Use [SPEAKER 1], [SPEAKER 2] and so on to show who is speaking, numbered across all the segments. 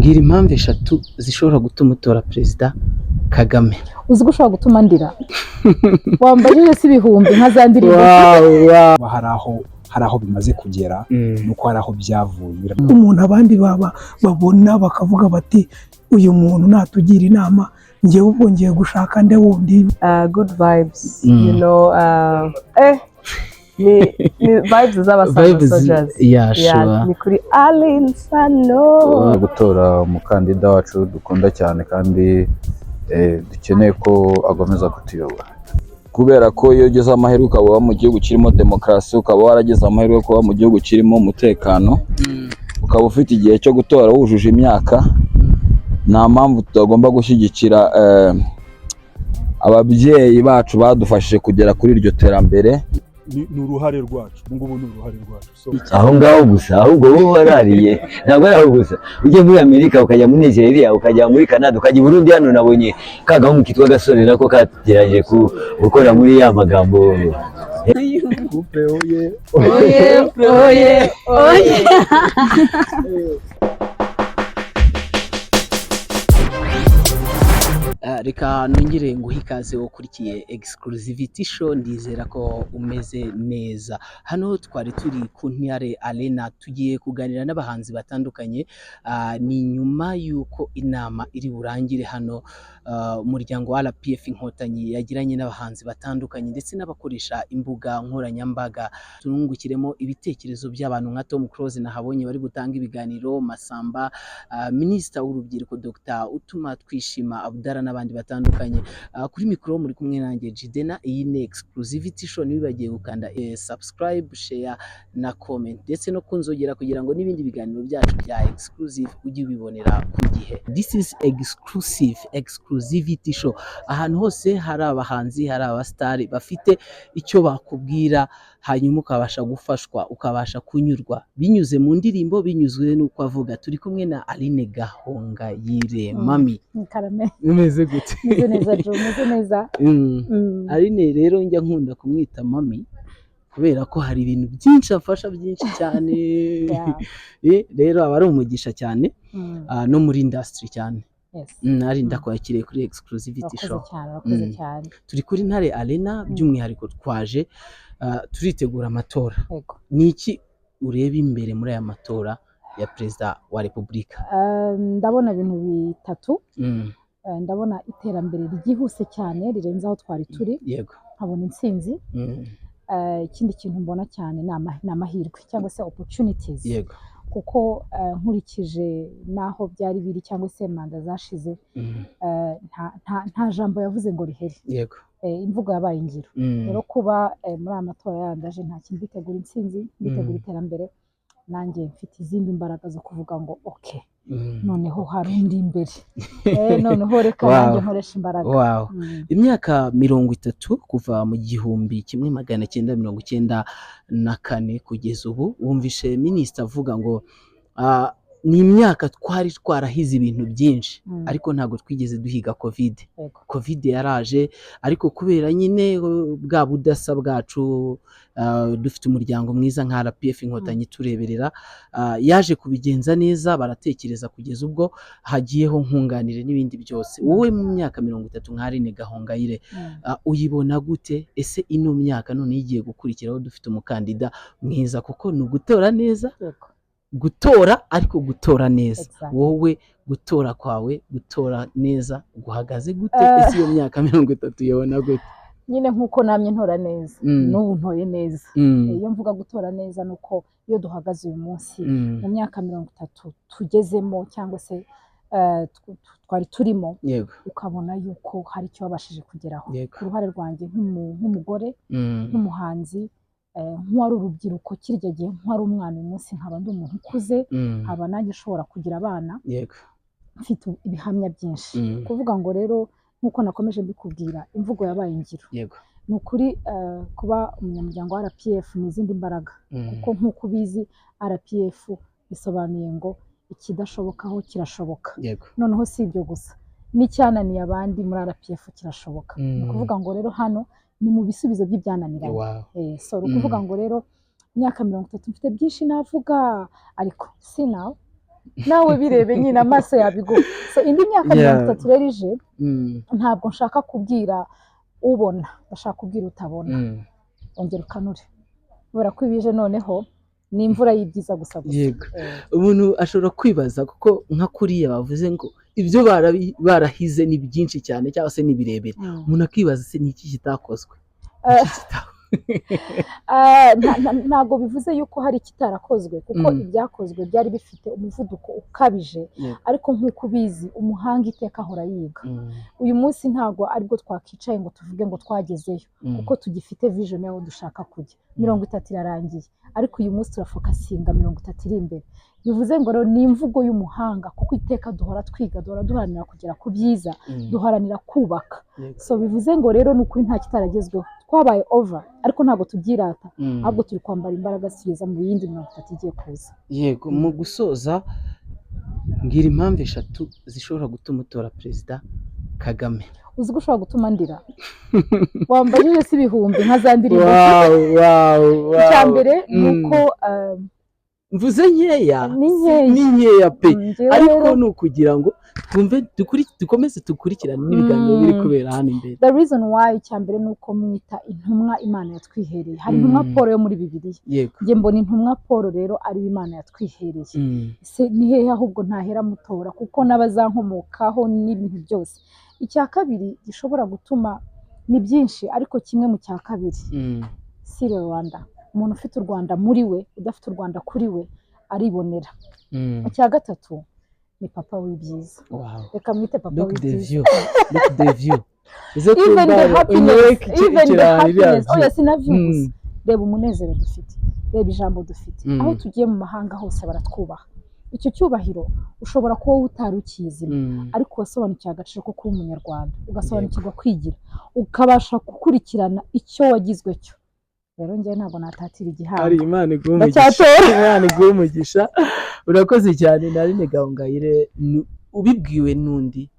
[SPEAKER 1] Mbwira impamvu eshatu zishobora gutuma utora Perezida Kagame.
[SPEAKER 2] Uzi ko ushobora gutuma ndira? Wambajije si ibihumbi nka za ndirimbo.
[SPEAKER 3] Hari aho bimaze kugera, nuko hari aho byavuye.
[SPEAKER 4] Umuntu abandi baba babona bakavuga bati: "Uyu muntu natugira inama, njyewe ubwo ngiye gushaka nde wundi?"
[SPEAKER 5] Good vibes. Ni vibes z'abasano
[SPEAKER 1] Vibes,
[SPEAKER 5] soldiers.
[SPEAKER 1] Yeah, sure.
[SPEAKER 5] Ni kuri Alyn Sano.
[SPEAKER 6] Gutora umukandida wacu dukunda cyane kandi dukeneye ko akomeza kutuyobora.
[SPEAKER 7] Kubera ko iyo ugize amahirwe ukaba uba mu gihugu kirimo demokarasi, ukaba waragize amahirwe yo kuba mu gihugu kirimo umutekano, ukaba ufite igihe cyo gutora, wujuje imyaka, nta mpamvu tutagomba gushyigikira ababyeyi bacu badufashije kugera kuri iryo terambere.
[SPEAKER 8] Ni uruhare rwacu ubu ngubu, ni uruhare rwacu, so
[SPEAKER 9] Aho ngaho gusa, ahubwo wowe warariye. Ntabwo ari aho gusa, ujye muri Amerika, ukajya muri Nigeria, ukajya muri Canada, ukajya i Burundi. Hano nabonye ka gahungu kitwa Gasore, nako kagerageje gukora muri ya magambo.
[SPEAKER 3] Couple oye!
[SPEAKER 2] Oye, oye, oye!
[SPEAKER 1] Reka nongere nguhe ikaze ukurikiye Exclusivity Show. Ndizera ko umeze neza. Hano twari turi ku Ntare Arena, tugiye kuganira n'abahanzi batandukanye. Ni nyuma y'uko inama iri burangire hano, umuryango wa RPF Inkotanyi yagiranye n'abahanzi batandukanye ndetse n'abakoresha imbuga nkoranyambaga. Turungukiremo ibitekerezo by'abantu nka Tom Close nahabonye bari gutanga ibiganiro, Masamba, Minisita w'Urubyiruko Dr Utumatwishima Abdallah n'abandi batandukanye. Kuri mikoro muri kumwe nanjye Jidena. Iyi ni Exclusivity Show. Ntiwibagiwe gukanda subscribe, share na comment ndetse no kunzogera kugira ngo n'ibindi biganiro byacu bya exclusive ujye ubibonera ku gihe. This is exclusive Exclusivity Show. Ahantu hose hari abahanzi, hari abasitari bafite icyo bakubwira, hanyuma ukabasha gufashwa, ukabasha kunyurwa binyuze mu ndirimbo, binyuze n'uko avuga. Turi kumwe na Aline Gahongayire. Mami!
[SPEAKER 2] Karame.
[SPEAKER 1] Umeze gute?
[SPEAKER 2] Meze neza, Jo, meze neza.
[SPEAKER 1] Aline rero njya nkunda kumwita mami kubera ko hari ibintu byinshi afasha, byinshi cyane. Rero aba ari umugisha cyane, no muri industry cyane. Ari ndakwakiriye kuri Exclusivity
[SPEAKER 2] Urakoze
[SPEAKER 1] Show.
[SPEAKER 2] cyane, urakoze cyane.
[SPEAKER 1] Turi kuri Ntare Arena, by'umwihariko twaje turitegura amatora. Ni iki ureba imbere muri aya matora ya Perezida wa Repubulika?
[SPEAKER 2] Ndabona ibintu bitatu. Ndabona iterambere ryihuse cyane rirenze aho twari turi, nkabona intsinzi. Ikindi kintu mbona cyane ni amahirwe cyangwa se opportunities, kuko nkurikije n'aho byari biri cyangwa se manda zashize, nta jambo yavuze ngo rihere. Imvugo yabaye ingiro. Rero kuba muri aya matora yandaje, nta kintu, nditegura intsinzi, nditegura iterambere. Nanjye mfite izindi mbaraga zo kuvuga ngo: "Okay, noneho hari undi imbere, noneho reka nanjye nkoresha imbaraga."
[SPEAKER 1] Imyaka 30 kuva mu 1994 kugeza ubu, wumvishe minisita avuga ngo ni imyaka twari twarahize ibintu byinshi, ariko ntabwo twigeze duhiga Covid. Covid yaraje, ariko kubera nyine bwa budasa bwacu, dufite umuryango mwiza nka RPF Inkotanyi tureberera, yaje kubigenza neza, baratekereza kugeza ubwo hagiyeho nkunganire n'ibindi byose. Wowe mu myaka 30 nka Aline Gahongayire, uyibona gute? Ese ino myaka none igiye gukurikiraho dufite umukandida mwiza, kuko ni ugutora neza, gutora ariko gutora neza. Wowe gutora kwawe, gutora neza guhagaze gute? Ese iyo myaka 30 uyibona gute?
[SPEAKER 2] Nyine nk'uko namye ntora neza, n'ubu ntoye neza. Iyo mvuga gutora neza ni uko iyo duhagaze uyu munsi, mu myaka 30 tugezemo cyangwa se twari turimo, ukabona yuko hari icyo wabashije kugeraho. Ku ruhare rwanjye nk'umugore, nk'umuhanzi, nk'uwari urubyiruko kirya gihe, nk'uwari umwana, uyu munsi nkaba ndi umuntu ukuze, nkaba nanjye nshobora kugira abana, mfite ibihamya byinshi. Kuvuga ngo rero nk'uko nakomeje mbikubwira, imvugo yabaye ingiro. Ni ukuri, kuba umunyamuryango wa RPF ni izindi mbaraga, kuko nk'uko ubizi, RPF bisobanuye ngo ikidashobokaho kirashoboka. Noneho si ibyo gusa, n'icyananiye abandi muri RPF kirashoboka. Ni ukuvuga ngo rero hano ni mu bisubizo by'ibyananiranye. So ni ukuvuga ngo rero imyaka 30 mfite byinshi navuga, ariko si nawe. Nawe birebe nyine, amaso yabiguha. So indi myaka 30 rero ije, ntabwo nshaka kubwira ubona, ndashaka kubwira utabona: ongera ukanure, kubera ko ibije noneho ni imvura y'ibyiza gusa gusa.
[SPEAKER 1] Umuntu ashobora kwibaza, kuko nka kuriya bavuze ngo ibyo barahize ni byinshi cyane cyangwa se ni birebire, umuntu akibaza se ni iki kitakozwe? Iki
[SPEAKER 2] Ntabwo bivuze yuko hari ikitarakozwe, kuko ibyakozwe byari bifite umuvuduko ukabije, ariko nk'uko ubizi, umuhanga iteka ahora yiga. Uyu munsi ntabwo aribwo twakicaye ngo tuvuge ngo twagezeyo, kuko tugifite vision y'aho dushaka kujya. 30 irarangiye, ariko uyu munsi turafocusinga 30 iri imbere. Bivuze ngo rero ni imvugo y'umuhanga, kuko iteka duhora twiga, duhora duharanira kugera ku byiza, duharanira kubaka. So bivuze ngo rero ni ukuri nta kitaragezweho, twabaye over, ariko ntabwo tubyirata, ahubwo turi kwambara imbaraga zitugeza mu yindi 30 igiye kuza.
[SPEAKER 1] Yego, mu gusoza, mbwira impamvu eshatu zishobora gutuma utora Perezida Kagame.
[SPEAKER 2] Uzi ko ushobora gutuma ndira? Wambajije si ibihumbi nka za ndirimbo.
[SPEAKER 1] Wow.
[SPEAKER 2] Icya mbere ni uko
[SPEAKER 1] Mvuze nkeya.
[SPEAKER 2] Ni nkeya.
[SPEAKER 1] Ni nkeya pe.
[SPEAKER 2] Njyewe
[SPEAKER 1] Ariko
[SPEAKER 2] rero
[SPEAKER 1] ni ukugira ngo twumve, dukomeze dukurikirane n'ibiganiro biri kubera hano imbere.
[SPEAKER 2] The reason why, icya mbere ni uko mwita intumwa Imana yatwihereye. Hari intumwa Paul yo muri Bibiliya. Njye mbona intumwa Paul rero ari we Imana yatwihereye. Se ni hehe ahubwo ntahera mutora, kuko n'abazankomokaho n'ibintu byose. Icya kabiri gishobora gutuma ni byinshi, ariko kimwe mu cya kabiri, si Rwanda. Umuntu ufite u Rwanda muri we, udafite u Rwanda kuri we aribonera. Icya gatatu ni papa w'ibyiza. Reka mwite papa
[SPEAKER 1] Look the
[SPEAKER 2] w'ibyiza.
[SPEAKER 1] view, look the view. Uze
[SPEAKER 2] Even the happiness, even the happiness. Oya, si na view gusa. Reba umunezero dufite, reba ijambo dufite. Aho tugiye mu mahanga hose baratwubaha. Icyo cyubahiro ushobora kuba wowe utari ukizima, ariko wasobanukiwe agaciro ko kuba Umunyarwanda, ugasobanukirwa kwigira, ukabasha gukurikirana icyo wagizwe cyo. Rero njyewe ntabwo natatira igihango.
[SPEAKER 1] Ari Imana iguhe umugisha.
[SPEAKER 2] Ndacyatora.
[SPEAKER 1] Imana iguhe umugisha, urakoze cyane. Narine Gahongayire, ubibwiwe n'undi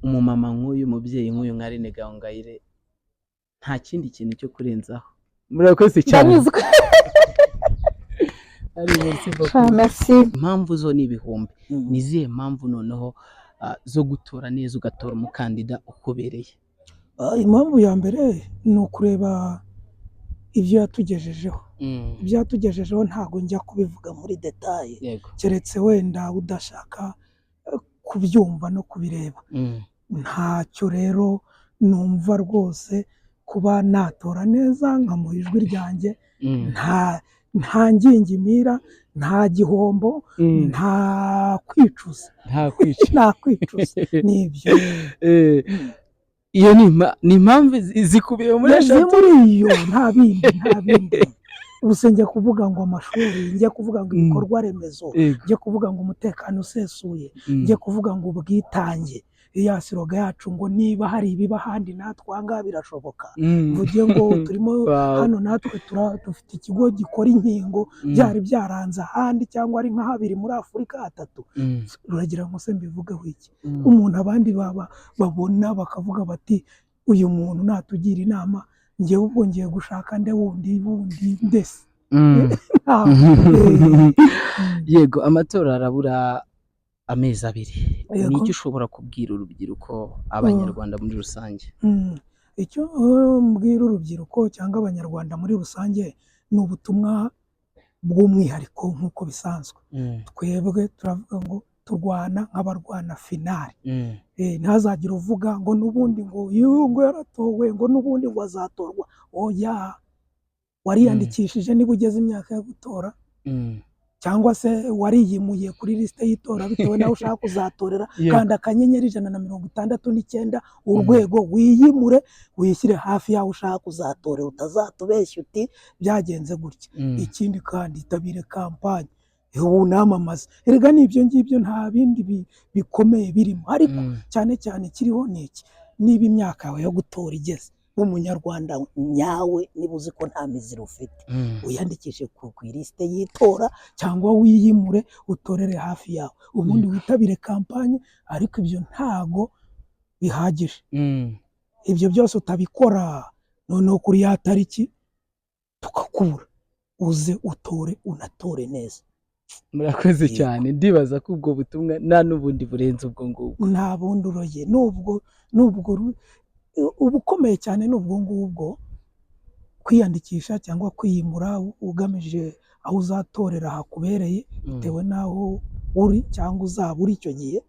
[SPEAKER 1] umumama nk'uyu, umubyeyi nk'uyu nka Aline Gahongayire, nta kindi kintu cyo kurenzaho. Murakoze cyane.
[SPEAKER 2] Ndanyuzwe.
[SPEAKER 1] Ari merci beaucoup.
[SPEAKER 2] Sha, merci.
[SPEAKER 1] Impamvu zo ni ibihumbi. Ni izihe mpamvu noneho zo gutora neza, ugatora umukandida ukubereye?
[SPEAKER 4] Impamvu ya mbere ni ukureba ibyo yatugejejeho. Ibyo yatugejejeho ntabwo njya kubivuga muri détails, keretse wenda udashaka kubyumva no kubireba. Ntacyo rero numva rwose kuba natora neza nkamuha ijwi ryanjye, nta ngingimira, nta gihombo, nta kwicuza.
[SPEAKER 1] Nta kwica.
[SPEAKER 4] Nta kwicuza, nibyo.
[SPEAKER 1] Iyo ni impamvu zikubiye muri
[SPEAKER 4] Ziri
[SPEAKER 1] eshatu.
[SPEAKER 4] Muri iyo, nta bindi, nta bindi. Ubuse njya kuvuga ngo amashuri, njya kuvuga ngo ibikorwa remezo, njya kuvuga ngo umutekano usesuye, njya kuvuga ngo ubwitange, ya slogan yacu ngo niba hari ibiba ahandi natwe aha ngaha birashoboka, mvuge ngo turimo hano natwe dufite ikigo gikora inkingo, byari byaranze ahandi cyangwa ari nka habiri muri Afurika, hatatu. Uragira ngo se mbivugeho iki? Umuntu abandi baba babona bakavuga bati: "Uyu muntu natugira inama, njyewe ubwo ngiye gushaka nde wundi wundi ndese?"
[SPEAKER 1] Yego, amatora arabura amezi 2. Ni icyo ushobora kubwira urubyiruko, Abanyarwanda muri rusange?
[SPEAKER 4] Icyo mbwira urubyiruko cyangwa Abanyarwanda muri rusange ni ubutumwa bw'umwihariko nk'uko bisanzwe. Twebwe turavuga ngo turwana nk'abarwana finale. Ntihazagire uvuga ngo n'ubundi ngo yuh, ngo yaratowe, ngo n'ubundi ngo azatorwa. Oya, wariyandikishije niba ugeze imyaka yo gutora, cyangwa se wariyimuye kuri lisite y'itora bitewe n'aho ushaka kuzatorera, kanda *169# wiyimure, wishyire hafi y'aho ushaka kuzatorera, utazatubeshya uti byagenze gutya. Ikindi kandi, itabire kampanye, ubu namamaze. Erega ni ibyo ngibyo, nta bindi bikomeye birimo, ariko cyane cyane ikiriho ni iki: niba imyaka yawe yo gutora igeze, w'Umunyarwanda nyawe, niba uzi ko nta miziro ufite, wiyandikishe ku ilisite y'itora cyangwa wiyimure utorere hafi yawe, ubundi witabire kampanye. Ariko ibyo ntago bihagije. Ibyo byose utabikora, noneho kuri ya tariki tukakubura, uze utore, unatore neza.
[SPEAKER 1] Murakoze cyane. Ndibaza ko ubwo butumwa nta n'ubundi burenze ubwo ngubwo.
[SPEAKER 4] Nta bundi uroye, nubwo ubukomeye cyane ni ubwo ngubwo, kwiyandikisha cyangwa kwiyimura ugamije aho uzatorera hakubereye, bitewe n'aho uri cyangwa uzaba uri icyo gihe.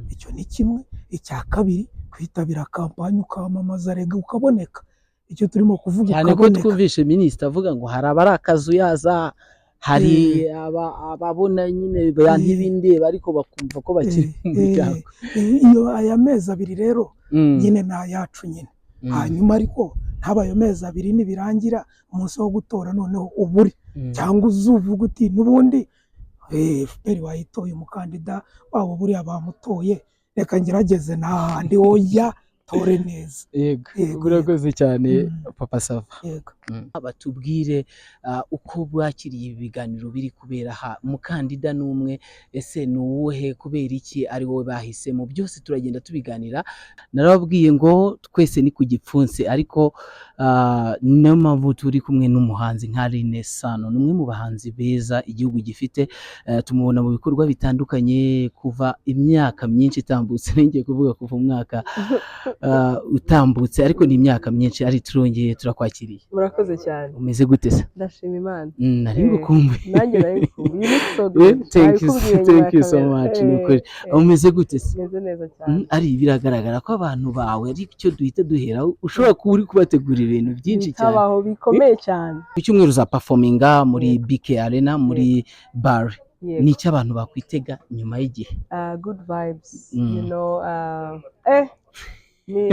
[SPEAKER 4] Icyo ni kimwe. Icya kabiri, kwitabira kampani, ukamamaza rega, ukaboneka. Icyo turimo kuvuga,
[SPEAKER 1] Cyane ko
[SPEAKER 4] ukaboneka.
[SPEAKER 1] twumvishe minisita avuga ngo hari abari akazuyaza, hari ababona nyine ba ntibindeba, ariko bakumva ko bakiri mu muryango.
[SPEAKER 4] Iyo aya mezi 2 rero nyine ni ayacu nyine. Hanyuma ariko ntaba ayo mezi 2, nibirangira umunsi wo gutora noneho uburi cyangwa uzuvuga uti n'ubundi FPR wayitoye, umukandida wabo buriya bamutoye, reka ngerageze n'ahandi. Oya, tore neza.
[SPEAKER 1] Yego.
[SPEAKER 4] Yego.
[SPEAKER 1] Urakoze cyane, Papa Sava.
[SPEAKER 4] Yego.
[SPEAKER 1] Batubwire uko bakiriye ibi biganiro biri kubera aha. Umukandida ni umwe, ese ni uwuhe? Kubera iki ari wowe bahisemo? Byose turagenda tubiganira. Narababwiye ngo twese ni ku gipfunsi, ariko niyo mpamvu turi kumwe n'umuhanzi nka Alyn Sano. Ni umwe mu bahanzi beza igihugu gifite. Tumubona mu bikorwa bitandukanye kuva imyaka myinshi itambutse. Ngiye kuvuga kuva umwaka utambutse, ariko ni imyaka myinshi. Ari turongeye turakwakiriye.
[SPEAKER 5] Murakoze cyane.
[SPEAKER 1] Umeze gute se?
[SPEAKER 5] Ndashima Imana.
[SPEAKER 1] Nari ngukumbuye.
[SPEAKER 5] Nanjye nari ngukumbuye. You look so good.
[SPEAKER 1] Thank you,
[SPEAKER 5] Nabikubwiye nyuma
[SPEAKER 1] thank
[SPEAKER 5] ya
[SPEAKER 1] you so
[SPEAKER 5] kamera.
[SPEAKER 1] much. Ni ukuri. Umeze gute se?
[SPEAKER 5] Meze neza cyane.
[SPEAKER 1] Ari biragaragara ko abantu bawe ari cyo duhita duheraho, ushobora kuba uri kubategura ibintu byinshi cyane.
[SPEAKER 5] Bitabaho, bikomeye cyane.
[SPEAKER 1] Ku cyumweru uza performinga muri BK Arena, muri bar.
[SPEAKER 5] Yego.
[SPEAKER 1] Ni icyo abantu bakwitega nyuma y'igihe?
[SPEAKER 5] Good vibes. Ni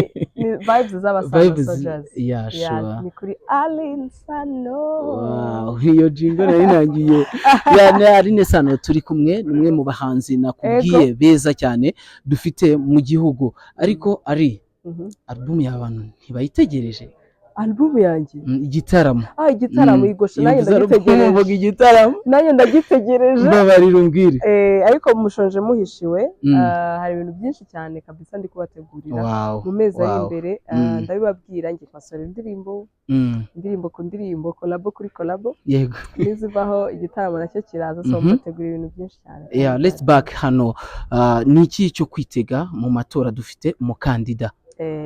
[SPEAKER 5] vibes z'abasano
[SPEAKER 1] Vibes,
[SPEAKER 5] soldiers.
[SPEAKER 1] yeah, sure.
[SPEAKER 5] Ni kuri Alyn Sano.
[SPEAKER 1] Wow, iyo jingle nari nangiye. Ya Alyn Sano turi kumwe, ni umwe mu bahanzi nakubwiye beza cyane dufite mu gihugu. Ariko ari album y'abantu ntibayitegereje?
[SPEAKER 5] Album yanjye?
[SPEAKER 1] Igitaramo.
[SPEAKER 5] Ah, igitaramo. Igosha
[SPEAKER 1] Iyo
[SPEAKER 5] nanjye
[SPEAKER 1] mvuze album,
[SPEAKER 5] ndagitegereje.
[SPEAKER 1] mvuga igitaramo.
[SPEAKER 5] Nanjye ndagitegereje.
[SPEAKER 1] Mbabarira umbwire.
[SPEAKER 5] Ariko mushonje muhishiwe. Hari ibintu byinshi cyane kabisa ndi kubategurira mu mezi ari imbere. Ndabibabwira, ngiye kubasorera indirimbo, indirimbo ku ndirimbo, collabo kuri collabo. Nizivaho igitaramo nacyo kiraza, so mbategura ibintu byinshi cyane.
[SPEAKER 1] Yeah, let's back hano. Ni iki cyo kwitega mu matora? Dufite umukandida.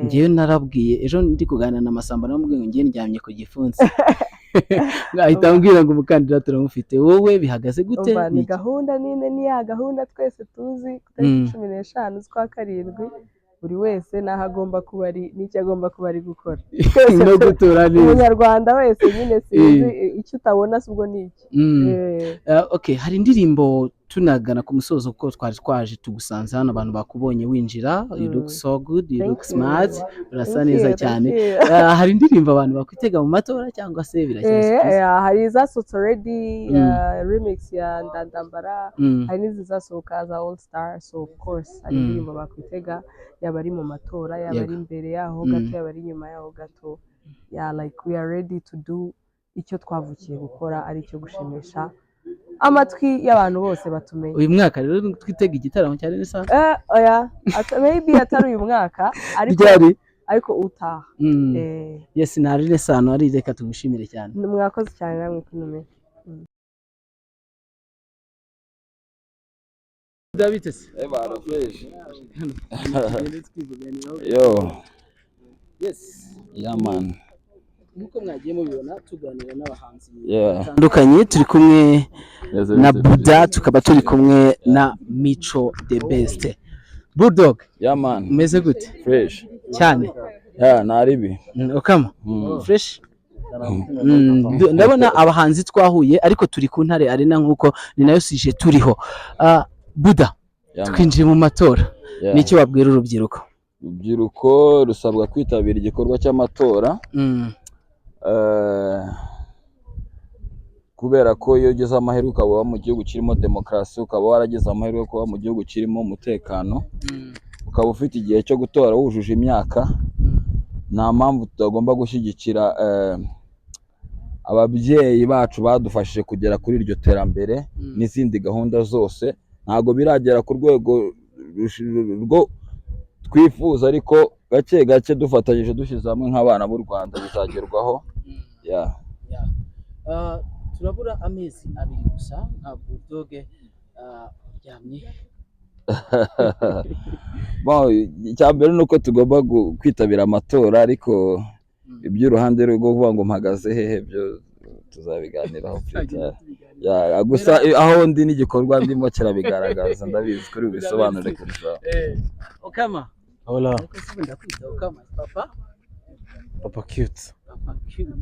[SPEAKER 1] Ngewe narabwiye ejo ndi kuganira na Masamba, namubwiye ngo ngewe ndyamye ku gipfunsi, ahita ambwira ngo umukandida turamufite. Wowe bihagaze gute?
[SPEAKER 5] Umva,
[SPEAKER 1] Ni
[SPEAKER 5] ni
[SPEAKER 1] iki?
[SPEAKER 5] gahunda nini, ni ya gahunda twese tuzi, ku tariki 15 z'ukwa karindwi, buri wese n'aho agomba kuba ari n'icyo agomba kuba ari gukora. Twese
[SPEAKER 1] No gutora neza.
[SPEAKER 5] Umunyarwanda wese nyine, sinzi icyo utabona si ubwo ni iki.
[SPEAKER 1] Okay, hari indirimbo, tunagana ku musozo, kuko twari twaje tugusanze hano, abantu bakubonye winjira. You look so good, you
[SPEAKER 5] Thank
[SPEAKER 1] look
[SPEAKER 5] you.
[SPEAKER 1] smart, urasa
[SPEAKER 5] Thank
[SPEAKER 1] neza
[SPEAKER 5] you,
[SPEAKER 1] cyane.
[SPEAKER 5] thank you.
[SPEAKER 1] Hari indirimbo abantu bakwitega mu matora cyangwa se biracyari surprise?
[SPEAKER 5] Hari izasohotse already, remix ya Ndandambara, hari n'izizasohoka za All Star, so of course hari indirimbo bakwitega, yaba ari mu matora, yaba ari imbere yaho gato, yaba ari inyuma yaho gato. Yeah, like we are ready to do icyo twavukiye gukora, ari icyo gushimisha amatwi y'abantu bose batumenye.
[SPEAKER 1] Uyu mwaka rero twitega igitaramo cya Renaissance?
[SPEAKER 5] Oya, maybe atari uyu mwaka, ariko
[SPEAKER 1] Ryari?
[SPEAKER 5] ariko utaha.
[SPEAKER 1] Yes, na Renaissance ari, reka tugushimire cyane.
[SPEAKER 5] Mwakoze cyane namwe kuntumira.
[SPEAKER 1] David se?
[SPEAKER 7] Eh, bana, fresh.
[SPEAKER 1] Tugende twivuganiraho.
[SPEAKER 7] Yo,
[SPEAKER 1] Yes.
[SPEAKER 7] yeah man.
[SPEAKER 1] Nkuko mwagiye mubibona, tuganira n'abahanzi batandukanye, turi kumwe
[SPEAKER 7] Meze
[SPEAKER 1] na
[SPEAKER 7] bite?
[SPEAKER 1] Buda, tukaba turi kumwe na Mico The Best. Bulldog,
[SPEAKER 7] Yeah man.
[SPEAKER 1] umeze gute?
[SPEAKER 7] Fresh.
[SPEAKER 1] Cyane.
[SPEAKER 7] Yeah, naribi.
[SPEAKER 1] Okama. Fresh. Ndabona abahanzi twahuye, ariko turi ku Ntare Arena, nkuko ni nayo sije turiho. Buda,
[SPEAKER 7] Yeah, man.
[SPEAKER 1] twinjiye mu matora.
[SPEAKER 7] Yeah.
[SPEAKER 1] Niki wabwira urubyiruko?
[SPEAKER 7] Urubyiruko rusabwa kwitabira igikorwa cy'amatora. Kubera ko iyo ugeze amahirwe ukaba uba mu gihugu kirimo demokarasi, ukaba waragize amahirwe yo kuba mu gihugu kirimo umutekano, ukaba ufite igihe cyo gutora wujuje imyaka, nta mpamvu tutagomba gushyigikira ababyeyi bacu badufashije kugera kuri iryo terambere n'izindi gahunda zose. Ntabwo biragera ku rwego rwo twifuza, ariko gake gake dufatanyije, dushyize hamwe nk'abana b'u Rwanda, bizagerwaho. Yeah.
[SPEAKER 1] Turabura amezi 2 gusa nka Bulldog, uryamye?
[SPEAKER 7] Bon, icya mbere ni uko tugomba kwitabira amatora, ariko iby'uruhande rwo kuvuga ngo mpagaze hehe byo tuzabiganiraho plus tard. Ya, gusa aho ndi n'igikorwa ndimo kirabigaragaza, ndabizi kuri bubisobanure kurushaho.
[SPEAKER 1] Okama.
[SPEAKER 10] Hola.
[SPEAKER 1] Ariko si ubu ndakwita Okama, papa?
[SPEAKER 10] Papa Cute.
[SPEAKER 1] Papa Cute.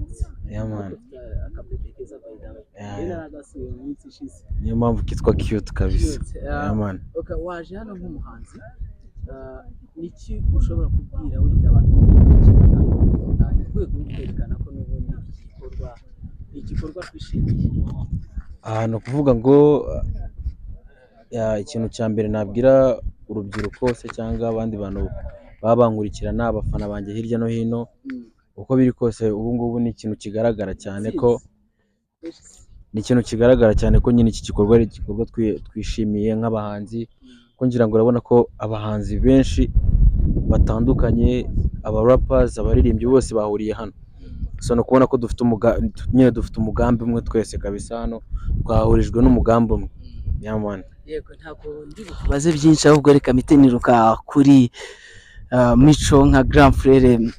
[SPEAKER 10] Yeah, man.
[SPEAKER 1] Ufite akabebe keza, by the way.
[SPEAKER 10] Yeah.
[SPEAKER 1] Njye naragasuye mu minsi ishize.
[SPEAKER 10] Niyo mpamvu kitwa Cute kabisa.
[SPEAKER 1] Cute.
[SPEAKER 10] Yeah, man.
[SPEAKER 1] Okay, waje hano nk'umuhanzi. Niki ushobora kubwira wenda abantu bakurikirana, mu rwego rwo kwerekana ko n'ubundi iki gikorwa ni igikorwa twishimiye?
[SPEAKER 10] Aha ni ukuvuga ngo ikintu cya mbere nabwira urubyiruko se cyangwa abandi bantu baba bankurikirana, abafana banjye hirya no hino, uko biri kose ubu ngubu ni ikintu kigaragara cyane ko ni ikintu kigaragara cyane ko nyine iki gikorwa ari igikorwa twishimiye nk'abahanzi, ko ngira ngo urabona ko abahanzi benshi batandukanye, aba rappers, abaririmbyi, bose bahuriye hano. So ni ukubona ko dufite nyine dufite umugambi umwe twese kabisa, hano twahurijwe n'umugambi umwe. Yeah, man.
[SPEAKER 1] Yego, ntabwo ndi bukubaze byinshi, ahubwo reka mpite niruka kuri Mico nka grand frère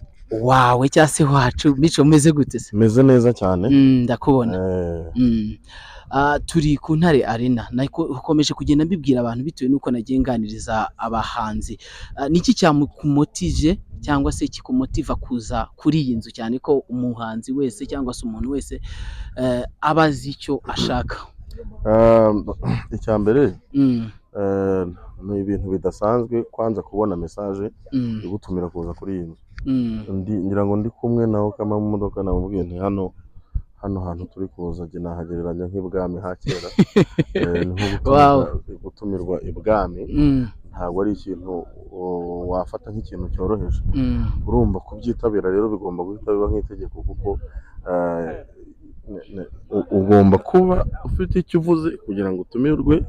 [SPEAKER 1] wawe cyangwa se wacu. Mico, umeze gute se?
[SPEAKER 11] Meze neza cyane.
[SPEAKER 1] Ndakubona. Turi ku Ntare Arena. Ukomeje kugenda mbibwira abantu bitewe n'uko nagiye nganiriza abahanzi. Niki cyamukumotije cyangwa se kikumotiva kuza kuri iyi nzu, cyane ko umuhanzi wese cyangwa se umuntu wese aba azi icyo ashaka?
[SPEAKER 11] Icya mbere, ni ibintu bidasanzwe kwanza kubona message igutumira kuza kuri iyi nzu. Ngira ngo ndi kumwe nawe kama mu modoka, namubwiye nti hano hantu turi kuza njye nahagereranya nk'ibwami ha kera. Ni nko gutumirwa ibwami. Ntabwo ari ikintu wafata nk'ikintu cyoroheje. Urumva kubyitabira rero bigomba guhita biba nk'itegeko, kuko ugomba kuba ufite icyo uvuze kugira ngo utumirwe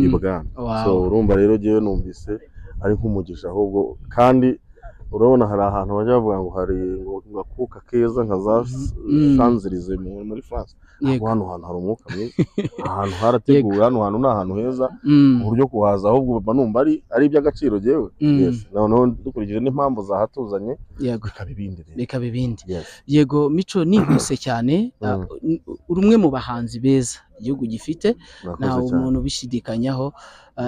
[SPEAKER 11] ibwami. So urumva rero jyewe numvise ari nk'umugisha ahubwo. Kandi urabona hari ahantu bajya bavuga ngo hari ngo akuka keza nka za Champs-Élysées muri France. Ahubwo hano hantu hari umwuka mwiza, ahantu harateguwe, hano hantu ni ahantu heza ku buryo kuhaza ahubwo mba numva ari iby'agaciro jyewe. Yes, noneho dukurikije n'impamvu zahatuzanye, bikaba ibindi rero.
[SPEAKER 1] Bikaba ibindi.
[SPEAKER 11] Yes.
[SPEAKER 1] Yego Mico, nihuse cyane, uri umwe mu bahanzi beza igihugu gifite.
[SPEAKER 11] Murakoze
[SPEAKER 1] Ntawe
[SPEAKER 11] cyane.
[SPEAKER 1] umuntu ubishidikanyaho.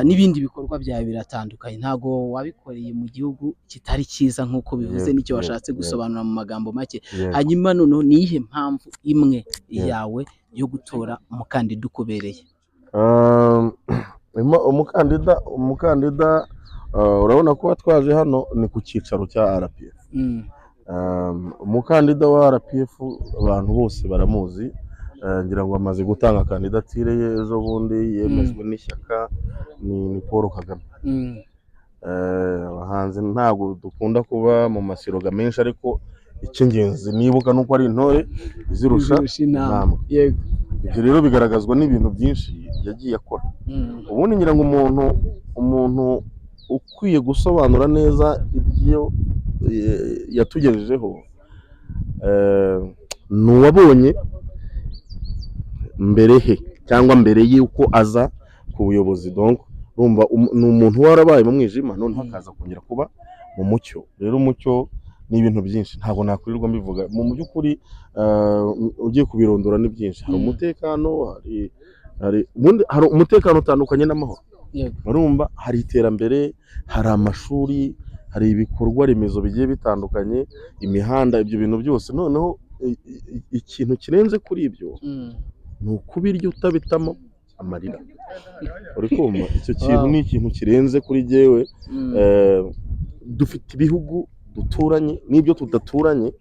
[SPEAKER 1] N'ibindi bikorwa byawe biratandukanye, ntabwo wabikoreye mu gihugu kitari cyiza nk'uko bivuze, nicyo washatse gusobanura mu magambo make. Hanyuma noneho ni iyihe mpamvu imwe yawe yo gutora umukandida ukubereye?
[SPEAKER 11] Umukandida, urabona ko twaje hano ni ku cyicaro cya RPF. Umukandida wa RPF abantu bose baramuzi. Ngira ngo amaze gutanga kandidatire ye ejo bundi, yemejwe n'ishyaka, ni Paul Kagame. Abahanzi ntabwo dukunda kuba mu masiroga menshi, ariko icy'ingenzi nibuka nuko ari intore izirusha
[SPEAKER 1] Izirusha intambwe.
[SPEAKER 11] intambwe. Ibyo rero bigaragazwa n'ibintu byinshi yagiye akora. Ubundi ngira ngo umuntu ukwiye gusobanura neza ibyo yatugejejeho, ni uwabonye mbere he cyangwa mbere y'uko aza ku buyobozi. Donc urumva ni umuntu warabaye mu mwijima, noneho akaza kongera kuba mu mucyo. Rero umucyo ni ibintu byinshi, ntabwo nakwirirwa mbivuga. Mu by'ukuri ugiye kubirondora ni byinshi. Hari umutekano, hari ubundi hari umutekano utandukanye n'amahoro. Urumva hari iterambere, hari amashuri, hari ibikorwa remezo bigiye bitandukanye, imihanda, ibyo bintu byose. Noneho ikintu kirenze kuri ibyo ni ukubirya utabitamo amarira. Uri kumva icyo kintu ni ikintu kirenze kuri jyewe. Dufite ibihugu duturanye n'ibyo tudaturanye,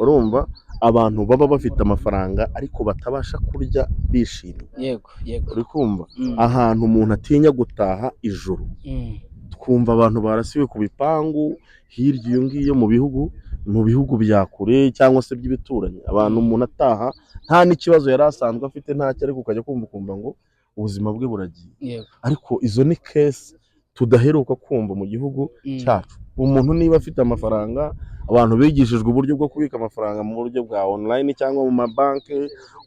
[SPEAKER 11] urumva abantu baba bafite amafaranga ariko batabasha kurya bishimye.
[SPEAKER 1] yego yego
[SPEAKER 11] Uri kumva ahantu umuntu atinya gutaha ijoro, twumva abantu barasiwe ku bipangu hirya iyo ngiyo mu bihugu bya kure cyangwa se by'ibituranyi, abantu umuntu ataha nta n'ikibazo yari asanzwe afite, ntacyo, ariko ukajya kumva ukumva ngo ubuzima bwe buragiye. Ariko izo ni case tudaheruka kumva mu gihugu cyacu. Umuntu niba afite amafaranga Abantu bigishijwe uburyo bwo kubika amafaranga mu buryo bwa online cyangwa mu mabanki,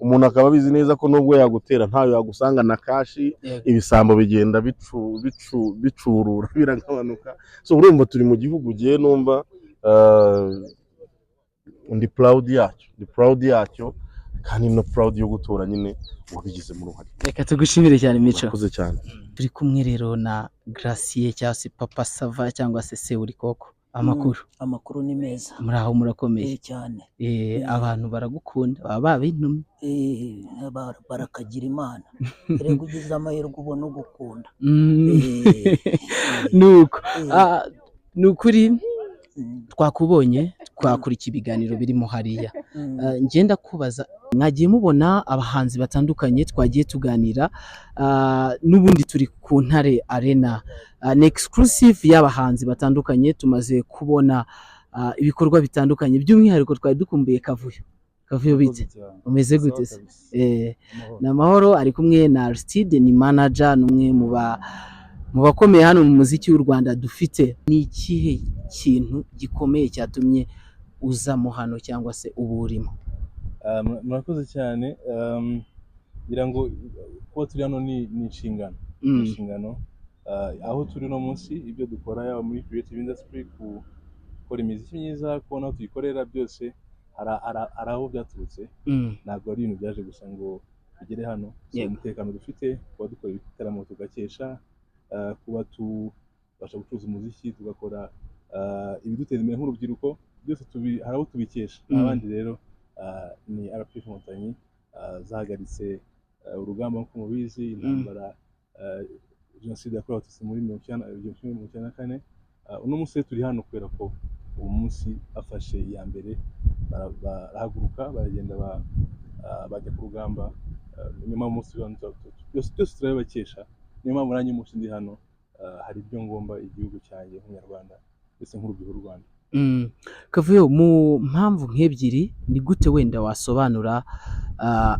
[SPEAKER 11] umuntu akaba abizi neza ko nubwo yagutera ntayo yagusanga na cash. Ibisambo bigenda bicu bicu bicurura, biragabanuka. So urumva turi mu gihugu ugiye numva ndi proud yacyo, ndi proud yacyo, kandi no proud yo gutora nyine wabigizemo uruhare.
[SPEAKER 1] Reka tugushimire cyane, Mico.
[SPEAKER 11] Murakoze cyane.
[SPEAKER 1] Turi kumwe rero na Gracier cyangwa se Papa Sava cyangwa se Seburikoko. Amakuru?
[SPEAKER 12] Amakuru ni meza.
[SPEAKER 1] Muri aho, murakomeye?
[SPEAKER 12] Eh, cyane.
[SPEAKER 1] Abantu baragukunda, baba babintumye.
[SPEAKER 12] Barakagira Imana, erega ugize amahirwe ubona ugukunda.
[SPEAKER 1] Nuko ni ukuri twakubonye, twakurikiye ibiganiro birimo hariya. Ngenda kubaza, mwagiye mubona abahanzi batandukanye twagiye tuganira, n'ubundi turi ku Ntare Arena. Ni exclusive y'abahanzi batandukanye, tumaze kubona ibikorwa bitandukanye, by'umwihariko twari dukumbuye Kavuyo. Kavuyo, bite, umeze gute se? Ni amahoro. Ari kumwe na Aristide, ni manager, ni umwe mu bakomeye hano mu muziki w'u Rwanda dufite. Ni ikihe kintu gikomeye cyatumye uzamo hano cyangwa se uba urimo?
[SPEAKER 13] Murakoze cyane. Ngira ngo kuba turi hano ni inshingano. Ni inshingano. Aho turi uno munsi, ibyo dukora, yaba muri creative industry, gukora imiziki myiza, kubona aho tuyikorera, byose hari aho byaturutse. Ntabwo ari ibintu byaje gusa ngo bigere hano. So, umutekano dufite, kuba dukora ibitaramo tugakesha, kuba tubasha gucuruza umuziki, tugakora ibiduteza imbere nk'urubyiruko, byose hari aho tubikesha. Abandi rero ni RPF Inkotanyi zahagaritse urugamba, nk'uko mubizi, intambara, jenoside yakorewe Abatutsi muri 90, 1994. Uno munsi rero turi hano kubera ko uwo munsi bafashe iya mbere, barahaguruka, baragenda, bajya ku rugamba. Niyo mpamvu umunsi turi hano, byose byose turabibakesha. Niyo mpamvu nanjye umunsi ndi hano, hari ibyo ngomba igihugu cyanjye nk'Umunyarwanda ndetse nk'urubyiruko rw'u Rwanda.
[SPEAKER 1] Kavuyo, mu mpamvu nk'ebyiri, ni gute wenda wasobanura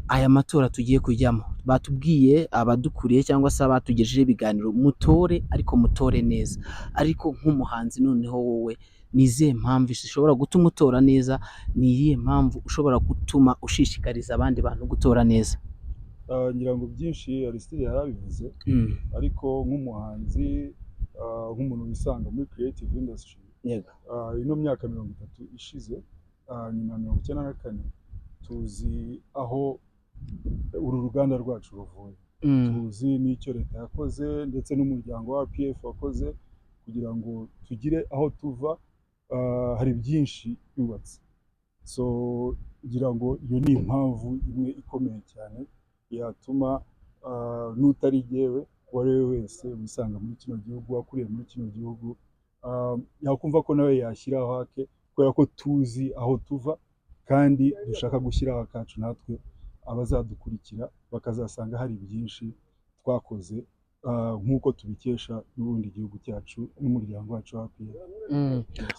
[SPEAKER 1] aya matora tugiye kujyamo? Batubwiye abadukuriye cyangwa se abatugejejeho ibiganiro, mutore ariko mutore neza. Ariko nk'umuhanzi noneho wowe, ni izihe mpamvu zishobora gutuma utora neza? Ni iyihe mpamvu ushobora gutuma ushishikariza abandi bantu gutora neza?
[SPEAKER 8] Ngira ngo byinshi Aristide yarabivuze, ariko nk'umuhanzi, nk'umuntu wisanga muri creative industry, ino myaka 30 ishize, nyuma ya 94, tuzi aho uru ruganda rwacu ruvuye, tuzi n'icyo leta yakoze ndetse n'umuryango wa RPF wakoze kugira ngo tugire aho tuva. Hari byinshi yubatse, so ngira ngo iyo ni impamvu imwe ikomeye cyane yatuma n'utari jyewe, uwo ari we wese wisanga muri kino gihugu, wakuriye muri kino gihugu, yakumva ko nawe yashyiraho ake, kubera ko tuzi aho tuva kandi dushaka gushyiraho akacu natwe, abazadukurikira bakazasanga hari byinshi twakoze, nk'uko tubikesha n'ubundi igihugu cyacu n'umuryango wacu wa RPF.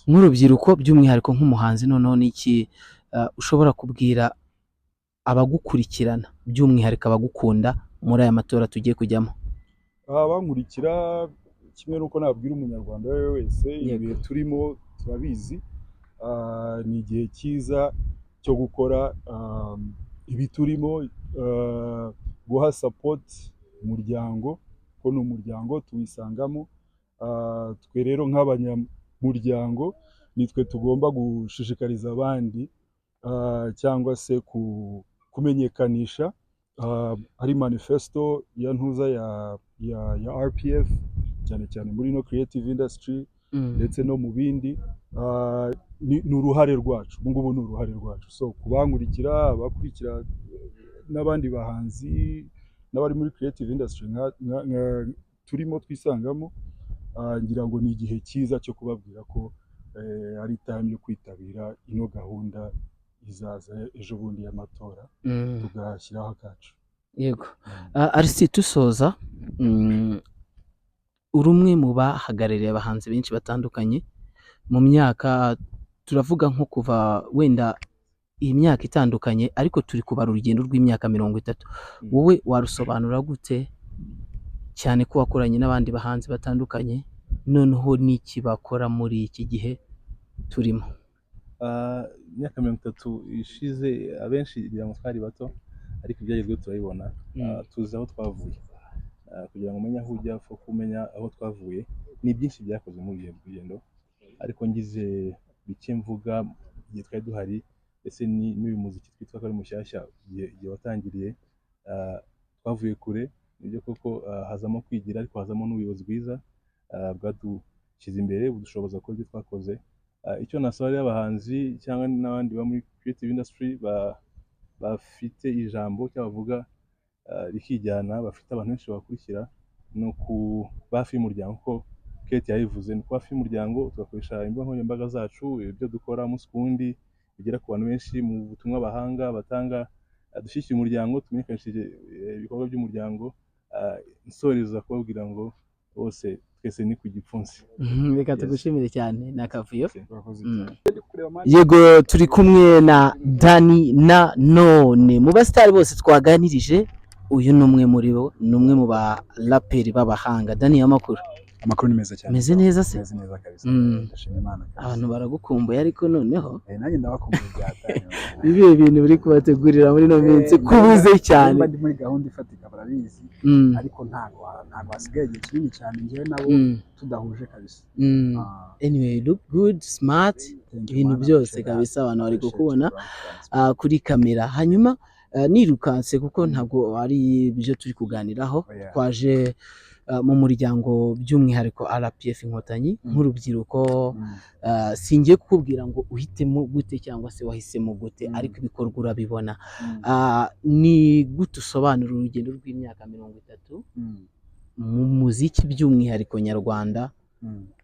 [SPEAKER 1] Nk'urubyiruko, by'umwihariko nk'umuhanzi noneho, ni iki ushobora kubwira abagukurikirana, by'umwihariko abagukunda, muri aya matora tugiye kujyamo?
[SPEAKER 8] Abankurikira, kimwe n'uko nabwira Umunyarwanda uwo ari we wese, ibihe turimo turabizi. Ni igihe cyiza cyo gukora ibi turimo, guha support umuryango, ko ni umuryango tuwisangamo. Twe rero nk'abanyamuryango nitwe tugomba gushishikariza abandi, cyangwa se kumenyekanisha ari manifesto ya ntuza ya RPF, cyane cyane muri no creative industry ndetse no mu bindi. Ni uruhare rwacu ubu ngubu, ni uruhare rwacu. So kubankurikira, abakurikira n'abandi bahanzi n'abari muri creative industry nka turimo twisangamo, ngira ngo ni igihe cyiza cyo kubabwira ko ari time yo kwitabira ino gahunda izaza ejo bundi y'amatora, tugashyiraho akacu.
[SPEAKER 1] Yego. Aristide, tusoza, uri umwe mu bahagarariye abahanzi benshi batandukanye mu myaka, turavuga nko kuva wenda iyi myaka itandukanye, ariko turi kubara urugendo rw'imyaka 30. Wowe warusobanura gute, cyane ko wakoranye n'abandi bahanzi batandukanye, noneho n'iki bakora muri iki gihe turimo?
[SPEAKER 13] Imyaka 30 ishize, abenshi ngira ngo twari bato, ariko ibyagezweho turabibona. Tuzi aho twavuye. Kugira ngo umenye aho ujya, upfa kumenya aho twavuye. Ni byinshi byakozwe muri urwo rugendo, ariko ngize bike mvuga igihe twari duhari, ndetse n'uyu muziki twitwa ko ari mushyashya, igihe watangiriye. Twavuye kure, nibyo koko. Hazamo kwigira, ariko hazamo n'ubuyobozi bwiza bwadushyize imbere, budushoboza gukora ibyo twakoze. Icyo nasaba rero abahanzi cyangwa n'abandi baba muri creative industry bafite ijambo cyangwa bavuga rikijyana, bafite abantu benshi babakurikira, ni ukuba hafi y'umuryango, kuko Kate yabivuze, ni ukuba hafi y'umuryango, tugakoresha imbuga nkoranyambaga zacu, ibyo dukora umunsi ku wundi bigera ku bantu benshi mu butumwa bahanga batanga. Dushyigikire umuryango, tumenyekanishe ibikorwa by'umuryango. Nsoreza kubabwira ngo bose twese ni ku gipfunsi.
[SPEAKER 1] Reka
[SPEAKER 13] Yes.
[SPEAKER 1] tugushimire cyane, ni akavuyo.
[SPEAKER 3] Urakoze cyane.
[SPEAKER 1] Yego, turi kumwe na Dani na none mu basitari bose twaganirije, uyu ni umwe muri bo, ni umwe mu baraperi b'abahanga. Dani, amakuru?
[SPEAKER 3] Amakuru ni meza cyane.
[SPEAKER 1] Meze neza se?
[SPEAKER 3] Meze neza kabisa. Ndashima Imana kabisa.
[SPEAKER 1] Abantu baragukumbuye, ariko noneho
[SPEAKER 3] Nanjye ndabakumbuye byatanye.
[SPEAKER 1] Ibihe bintu buri kubategurira muri ino minsi kubuze cyane?
[SPEAKER 3] Nimba ndi muri gahunda ifatika barabizi, ariko ntago hasigaye igihe kinini cyane njyewe nabo tudahuje kabisa.
[SPEAKER 1] Anyway, look good, smart,
[SPEAKER 3] Thank you,
[SPEAKER 1] ibintu
[SPEAKER 3] man.
[SPEAKER 1] byose
[SPEAKER 3] Appreciate that.
[SPEAKER 1] kabisa, abantu bari
[SPEAKER 3] Appreciate
[SPEAKER 1] kukubona
[SPEAKER 3] you, bro. Thanks.
[SPEAKER 1] Kuri kamera. Hanyuma nirukanse kuko ntabwo ari ibyo turi kuganiraho.
[SPEAKER 3] Oh, yeah.
[SPEAKER 1] Twaje mu muryango, by'umwihariko RPF Inkotanyi, nk'urubyiruko. Singiye kukubwira ngo uhitemo gute cyangwa se wahisemo gute, ariko ibikorwa urabibona. Ni gute usobanura urugendo rw'imyaka 30 mu muziki, by'umwihariko nyarwanda,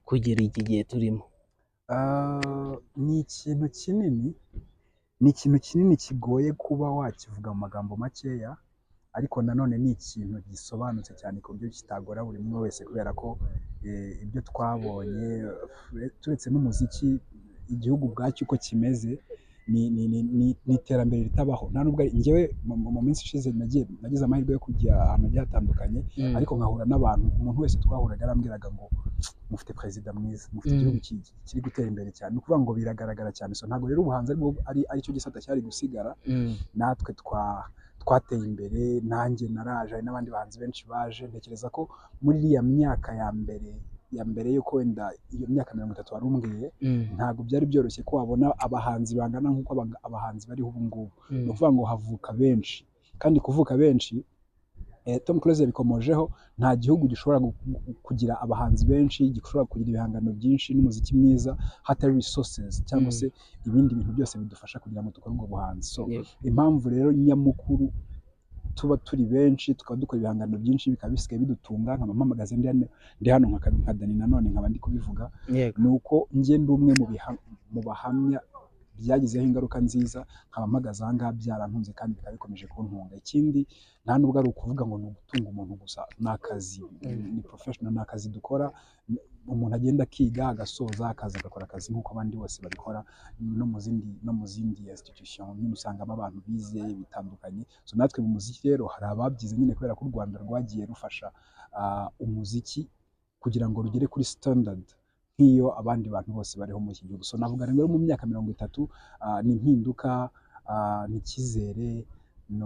[SPEAKER 1] kugera iki gihe turimo?
[SPEAKER 3] Ni ikintu kinini, ni ikintu kinini kigoye kuba wakivuga mu magambo makeya, ariko nanone ni ikintu gisobanutse cyane ku buryo kitagora buri umwe wese, kubera ko ibyo twabonye, turetse n'umuziki, igihugu ubwacyo uko kimeze ni iterambere ritabaho. Nta nubwo njyewe mu minsi ishize nagize amahirwe yo kujya ahantu hagiye hatandukanye, ariko nkahura n'abantu, umuntu wese twahuraga arambwiraga ngo mufite perezida mwiza, mufite igihugu kiri gutera imbere cyane. Ni ukuvuga ngo biragaragara cyane. So ntabwo rero ubuhanzi aribwo aricyo gisata cyari gusigara. Natwe twateye imbere, nanjye naraje, hari n'abandi bahanzi benshi baje. Ntekereza ko muri iriya myaka ya mbere y'uko wenda iyo myaka 30 wari umbwiye, ntabwo byari byoroshye ko wabona abahanzi bangana nk'uko abahanzi bariho ubu ngubu. Ni ukuvuga ngo havuka benshi, kandi kuvuka benshi, Tom Close yabikomojeho, nta gihugu gishobora kugira abahanzi benshi, gishobora kugira ibihangano byinshi n'umuziki mwiza hatari resources cyangwa se ibindi bintu byose bidufasha kugira ngo dukore ubwo buhanzi. So impamvu rero nyamukuru tuba turi benshi, tukaba dukora ibihangano byinshi, bikaba bisigaye bidutunga, nkaba mpamagaze ndi hano nka Dani nanone nkaba ndi kubivuga, ni uko njye ndi umwe mu bahamya byagizeho ingaruka nziza, nkaba mpagaze aha ngaha byarantunze kandi bikaba bikomeje kuntunga. Ikindi, nta nubwo ari ukuvuga ngo ni ugutunga umuntu gusa, ni akazi, ni professional, ni akazi dukora. Umuntu agenda akiga, agasoza, akaza agakora akazi nk'uko abandi bose babikora, no mu zindi institution nyine usangamo abantu bize bitandukanye. So natwe mu muziki rero hari ababyize nyine, kubera ko u Rwanda rwagiye rufasha umuziki kugira ngo rugere kuri standard nk'iyo abandi bantu bose bariho muri iki gihugu. So navuga rero mu myaka 30 ni impinduka, ni icyizere, ni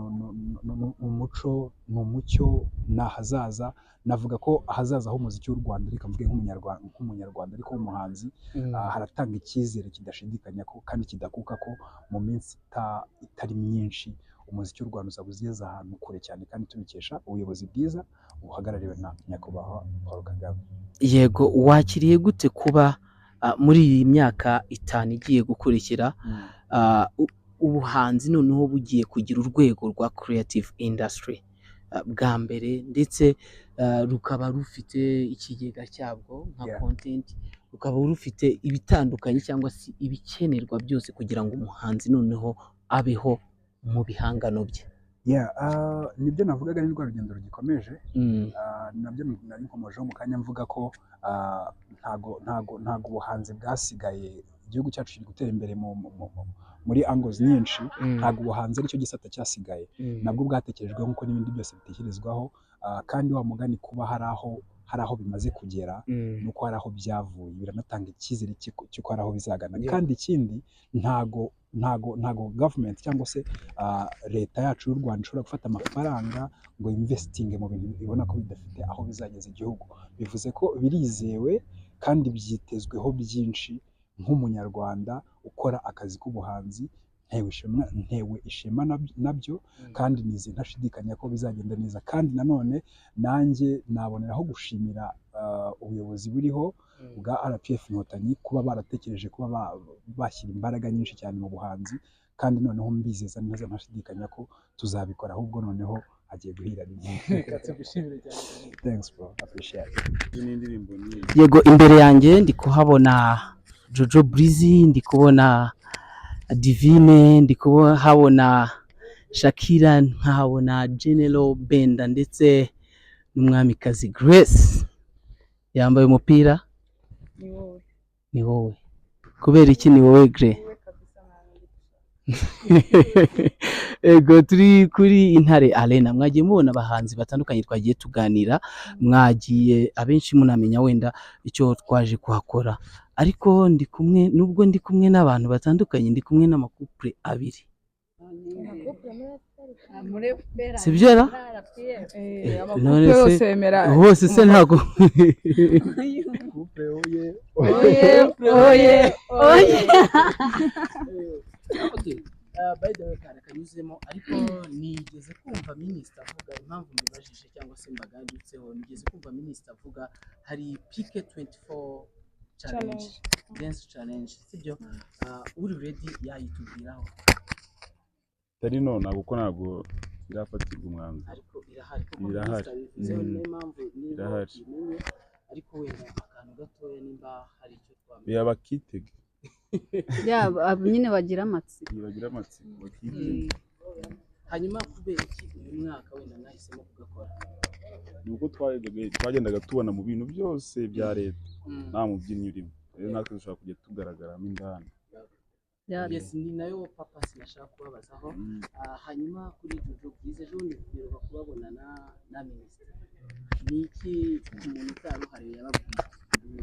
[SPEAKER 3] umuco, ni umucyo, ni ahazaza. Navuga ko ahazaza h'umuziki w'u Rwanda, reka mvuge nk'umunyarwanda ariko w'umuhanzi, haratanga icyizere kidashidikanya ko kandi kidakuka ko mu minsi itari myinshi umuziki w'u Rwanda uzaba ugeze ahantu kure cyane, kandi tubikesha ubuyobozi bwiza buhagarariwe na Nyakubahwa Paul Kagame.
[SPEAKER 1] Yego, wakiriye gute kuba muri iyi myaka 5 igiye gukurikira ubuhanzi noneho bugiye kugira urwego rwa creative industry bwa mbere, ndetse rukaba rufite ikigega cyabwo nka content, rukaba rufite ibitandukanye cyangwa se ibikenerwa byose kugira ngo umuhanzi noneho abeho mu bihangano bye?
[SPEAKER 3] Yeah, nibyo navugaga, ni rwa rugendo rugikomeje. Nabyo nari nkomojeho mu kanya mvuga ko ntago ubuhanzi bwasigaye. Igihugu cyacu kiri gutera imbere muri angles nyinshi. Ntago ubuhanzi aricyo gisata cyasigaye. Nabwo bwatekerejweho nk'uko n'ibindi byose bitekerezwaho. Kandi wa mugani kuba hari aho hari aho bimaze kugera, nuko hari aho byavuye, biranatanga icyizere cy'uko hari aho bizagana. Kandi ikindi, ntago government cyangwa se leta yacu y'u Rwanda ishobora gufata amafaranga ngo investinge mu bintu ibona ko bidafite aho bizageza igihugu. Bivuze ko birizewe kandi byitezweho byinshi. Nk'umunyarwanda ukora akazi k'ubuhanzi, ntewe ishema nabyo kandi nizeye ntashidikanya ko bizagenda neza. Kandi nanone nanjye naboneraho gushimira ubuyobozi buriho bwa RPF Inkotanyi kuba baratekereje kuba bashyira imbaraga nyinshi cyane mu buhanzi. Kandi noneho mbizeza neza ntashidikanya ko tuzabikora, ahubwo noneho hagiye guhira rimwe.
[SPEAKER 1] Reka tugushimire cyane.
[SPEAKER 3] Thanks bro, appreciate it.
[SPEAKER 8] N'indirimbo ni
[SPEAKER 1] Yego, imbere yanjye ndi kuhabona Jojo Breezy, ndi kubona Divine, ndi kuhabona Shakira, nkahabona General Benda ndetse n'umwamikazi Grace yambaye umupira.
[SPEAKER 14] Ni wowe.
[SPEAKER 1] Ni wowe. Kubera iki ni wowe, Gre? Ego, turi kuri Intare Arena. Mwagiye mubona abahanzi batandukanye twagiye tuganira, mwagiye abenshi munamenya wenda icyo twaje kuhakora. Ariko ndi kumwe, nubwo ndi kumwe n'abantu batandukanye, ndi kumwe n'amacouple abiri, sibyo ra? None
[SPEAKER 14] Amacouple
[SPEAKER 1] se
[SPEAKER 14] yose yemera.
[SPEAKER 1] Bose se ntabwo
[SPEAKER 8] Couple oye!
[SPEAKER 14] Oye, oye, oye!
[SPEAKER 1] Okay. By the way, kare kanyuzemo, ariko nigeze kumva minisita avuga, impamvu mbibajije cyangwa se mbagarutseho, nigeze kumva minisita avuga hari PK 24 challenge, dance challenge, sibyo? Uri ready yayitubwiraho?
[SPEAKER 8] Itari none, kuko ntabwo irafatirwa umwanzuro.
[SPEAKER 1] Ariko irahari kuko
[SPEAKER 8] Irahari.
[SPEAKER 1] minisita bivuzeho, niyo mpamvu niba
[SPEAKER 8] Irahari.
[SPEAKER 1] ubimenye. Ariko wenda akantu gatoya nimba hari icyo twamenya.
[SPEAKER 8] Yaba kitege.
[SPEAKER 15] Yaba abo nyine bagira amatsiko.
[SPEAKER 8] Bagira amatsiko bakitege.
[SPEAKER 1] Hanyuma kubera iki uyu mwaka wenda mwahisemo kugakora?
[SPEAKER 8] Ni uko twagendaga tubona mu bintu byose bya leta nta mubyinnyi urimo, rero natwe dushobora kujya tugaragaramo indani.
[SPEAKER 1] Yes, ni nayo papa sinashaka kubabazaho. Hanyuma kuri Jojo Bwiza, ejo bundi duheruka kubabonana na minisitiri. Ni iki umuntu utari uhari yababwiye?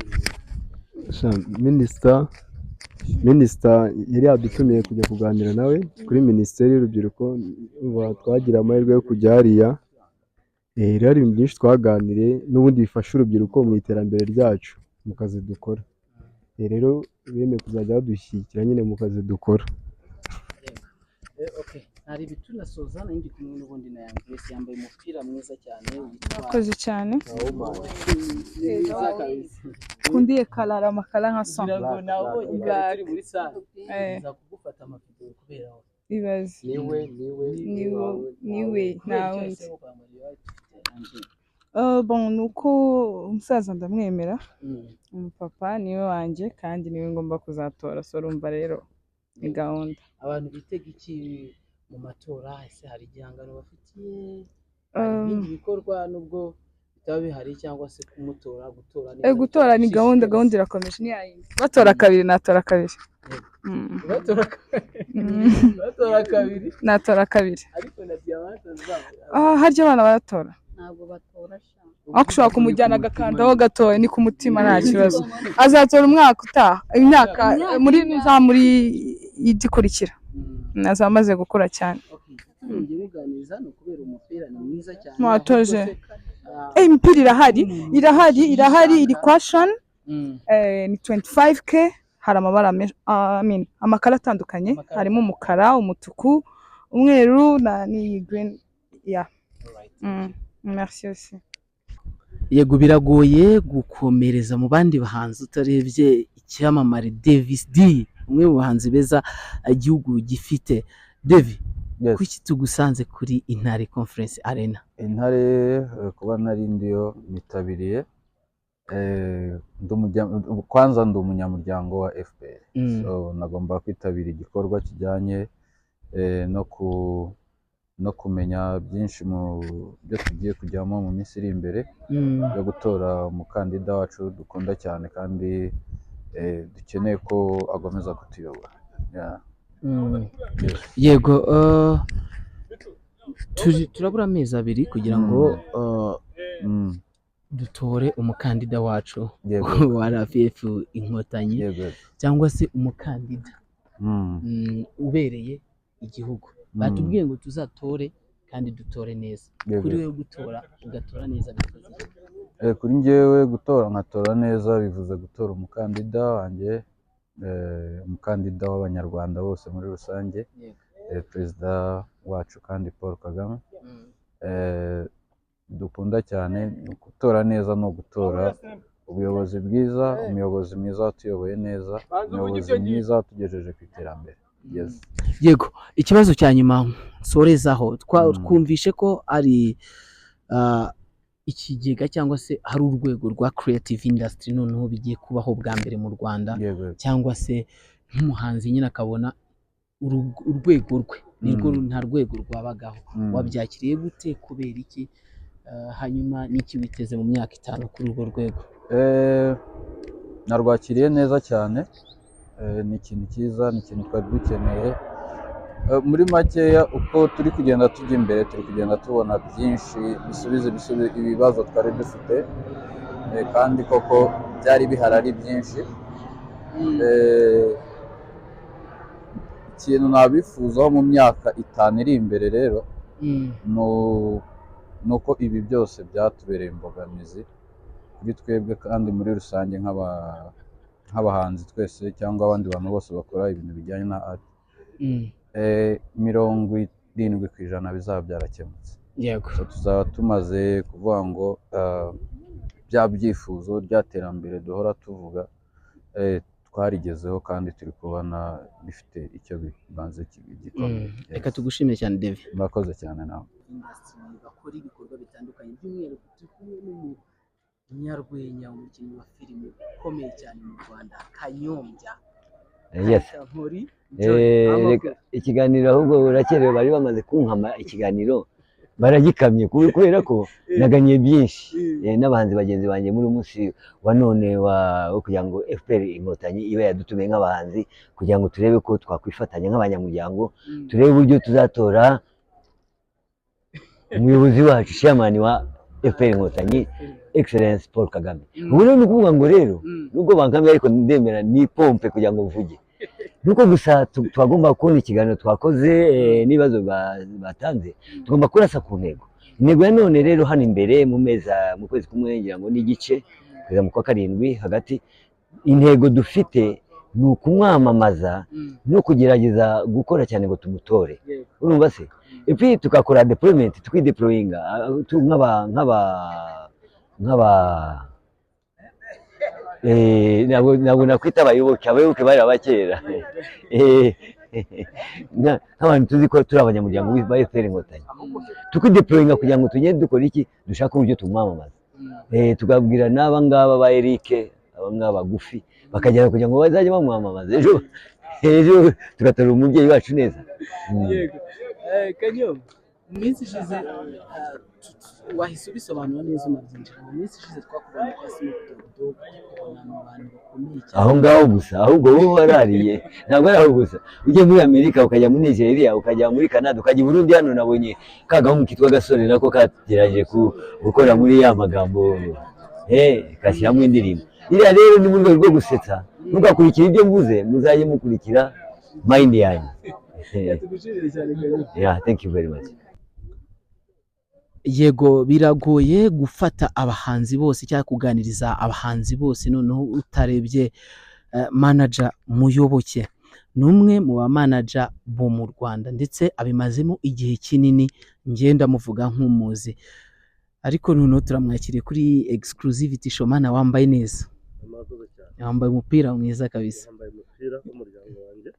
[SPEAKER 16] Sha, minisita yari yadutumiye kujya kuganira nawe kuri minisiteri y'urubyiruko. Urumva twagira amahirwe yo kujya hariya. Rero hari ibintu byinshi twaganiriye n'ubundi bifasha urubyiruko mu iterambere ryacu mu kazi dukora. Rero bemeye kuzajya badushyigikira nyine mu kazi dukora.
[SPEAKER 1] Okay, hari ibitunasoza nari ndi kumwe n'ubundi na Young Grace, yambaye umupira mwiza cyane witwa
[SPEAKER 14] Murakoze cyane.
[SPEAKER 1] Mwiza kabisa.
[SPEAKER 14] Kundiye karara amakara nka son.
[SPEAKER 1] Ngira ngo nawubonye kare turi muri salle, nza kugufata amavideo kubera wowe.
[SPEAKER 14] Ibaze.
[SPEAKER 16] Niwe, niwe.
[SPEAKER 14] Niwe, niwe, nta
[SPEAKER 1] Kubera icyo
[SPEAKER 14] wundi.
[SPEAKER 1] wahisemo kwambara iyo white ufite?
[SPEAKER 14] Bon, ni uko umusaza ndamwemera, umupapa niwe wanjye kandi niwe ngomba kuzatora, so urumva rero ni gahunda.
[SPEAKER 1] Abantu bitega iki mu matora? Ese hari igihangano bafitiye, hari ibindi bikorwa nubwo bitaba bihari, cyangwa se kumutora, gutora neza?
[SPEAKER 14] Gutora ni gahunda, gahunda irakomeje, ni yayindi. Batora kabiri natora kabiri.
[SPEAKER 1] Batora batora kabiri?
[SPEAKER 14] Natora kabiri.
[SPEAKER 1] Ariko na Diamante azaba
[SPEAKER 14] Ah, harya abana baratora?
[SPEAKER 15] Ntabwo batora sha.
[SPEAKER 14] Ariko ushobora kumujyana agakandaho gatoya, ni ku mutima, nta kibazo. Azatora umwaka utaha, imyaka muri za muri igikurikira azaba amaze gukura cyane.
[SPEAKER 1] Njye muganiriza ni ukubera umupira ni mwiza cyane.
[SPEAKER 14] Mwatoje.
[SPEAKER 1] Ahubwo se,
[SPEAKER 14] Imipira irahari, irahari, irahari, iri kwa Shan. Ni 25K. Hari amabara menshi, I mean, amakara atandukanye, harimo umukara, umutuku, umweru na n'iyi green, yeah. Merci aussi.
[SPEAKER 1] Yego, biragoye gukomereza mu bandi bahanzi utarebye icyamamare Davis D, umwe mu bahanzi beza igihugu gifite. Davi, kuki tugusanze kuri Intare Conference Arena?
[SPEAKER 6] Intare, kuba nari ndiyo nitabiriye, kwanza ndi umunyamuryango wa FPR, so nagomba kwitabira igikorwa kijyanye no kumenya byinshi mu byo tugiye kujyamo mu minsi iri imbere yo gutora umukandida wacu dukunda cyane kandi dukeneye ko akomeza kutuyobora. Yeah. Yes.
[SPEAKER 1] Yego, turabura amezi 2 kugira ngo Dutore umukandida wacu
[SPEAKER 6] Yego.
[SPEAKER 1] wa RPF Inkotanyi,
[SPEAKER 6] Yego.
[SPEAKER 1] cyangwa se umukandida ubereye igihugu. Batubwiye ngo tuzatore kandi dutore neza.
[SPEAKER 6] Yego.
[SPEAKER 1] Kuri wewe gutora ugatora neza bivuze iki?
[SPEAKER 6] Kuri njyewe gutora nkatora neza bivuze gutora umukandida wanjye, umukandida w'Abanyarwanda bose muri rusange, perezida wacu kandi Paul Kagame, dukunda cyane. Ni gutora neza ni ugutora ubuyobozi bwiza, umuyobozi mwiza watuyoboye neza, umuyobozi mwiza watugejeje ku iterambere. Yes.
[SPEAKER 1] Yego, ikibazo cya nyuma nsorezaho, twumvishe ko ari ikigega cyangwa se hari urwego rwa creative industry noneho bigiye kubaho bwa mbere mu Rwanda, cyangwa se nk'umuhanzi nyine akabona urwego rwe nirwo, nta rwego rwabagaho. Wabyakiriye gute? Kubera iki? Hanyuma n'iki witeze mu myaka 5 kuri urwo rwego?
[SPEAKER 6] Narwakiriye neza cyane. Ni ikintu cyiza, ni ikintu twari dukeneye. Muri makeya, uko turi kugenda tujya imbere, turi kugenda tubona byinshi bisubiza ibibazo twari dufite, kandi koko byari bihari ari byinshi. Ikintu nabifuzaho mu myaka 5 iri imbere rero ni uko ibi byose byatubereye imbogamizi kuri twebwe kandi muri rusange nk'abahanzi twese cyangwa abandi bantu bose bakora ibintu bijyanye na art, 70% bizaba byarakemutse. So, tuzaba tumaze kuvuga ngo bya byifuzo, rya terambere duhora tuvuga, twarigezeho kandi turi kubona bifite icyo bibanze gikomeye.
[SPEAKER 1] Reka tugushimire cyane, David.
[SPEAKER 6] Murakoze cyane nawe.
[SPEAKER 1] Industry bakora ibikorwa bitandukanye, by'umwihariko turi kumwe n'umunyarwenya, umukinnyi wa filime ukomeye cyane mu Rwanda, Kanyombya.
[SPEAKER 9] Yes.
[SPEAKER 1] Nkori.
[SPEAKER 9] Reka ikiganiro, ahubwo urakerewe, bari bamaze kunkama ikiganiro baragikamye kubera ko naganiye byinshi n'abahanzi bagenzi banjye muri uyu munsi wa none wo kugira ngo FPR Inkotanyi ibe yadutumiye nk'abahanzi kugira ngo turebe ko twakwifatanya nk'abanyamuryango, turebe uburyo tuzatora umuyobozi wacu, chairman wa FPR Inkotanyi, Excellence Paul Kagame. Ubu rero ni ukuvuga ngo rero nubwo bankamye ariko ndemera ni pompe kugira ngo mvuge, nuko gusa twagomba kubona ikiganiro twakoze, n'ibibazo batanze, tugomba kurasa ku ntego. Intego ya none rero hano imbere mu mezi, mu kwezi kumwe ngira ngo n'igice kugeza mu kwa karindwi hagati, intego dufite ni ukumwamamaza no kugerageza gukora cyane ngo tumutore, urumva se? Epi tugakora deployment, tukideployinga nk'aba nk'aba nk'aba ntabwo nakwita abayoboke, abayoboke bari abakera, nk'abantu tuzi ko turi abanyamuryango ba FPR Inkotanyi, tukideployinga kugira ngo tugende dukora iki, dushake uburyo tumwamamaza, tukabwira n'aba ngaba ba Eric, aba ngaba bagufi, bakagera kugira ngo bazajye bamwamamaza ejo ejo tugatora umubyeyi wacu neza.
[SPEAKER 1] Yego. Kanyombya, mu minsi ishize wahise ubisobanura neza unabyinjira. Mu minsi ishize twakubonye kwa Snoop Dogg Dogg, tukubona mu bantu bakomeye cyane.
[SPEAKER 9] Aho ngaho gusa, ahubwo wowe warariye, ntabwo ari aho gusa. Ugiye muri Amerika, ukajya muri Nigeria, ukajya muri Canada, ukajya i Burundi, hano nabonye ka gahungu kitwa Gasore nako kagerageje gukora muri ya magambo, kashyiramo indirimbo. Iriya rero ni mu rwego rwo gusetsa, mugakurikira ibyo mvuze, muzajye mukurikira mind yanjye.
[SPEAKER 1] Tugushimire cyane, Kanyombya.
[SPEAKER 9] Yeah, thank you very much.
[SPEAKER 1] Yego, biragoye gufata abahanzi bose cyangwa kuganiriza abahanzi bose noneho utarebye manager Muyoboke. Ni umwe mu ba manager bo mu Rwanda ndetse abimazemo igihe kinini, ngenda muvuga nk'umuzi, ariko noneho turamwakiriye kuri Exclusivity Show. Mana, wambaye neza.
[SPEAKER 17] Murakoze cyane.
[SPEAKER 1] Wambaye umupira mwiza kabisa.
[SPEAKER 17] Wambaye umupira w'umuryango wanjye.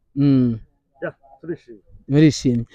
[SPEAKER 17] Ya, turishimye.
[SPEAKER 1] Murishimye.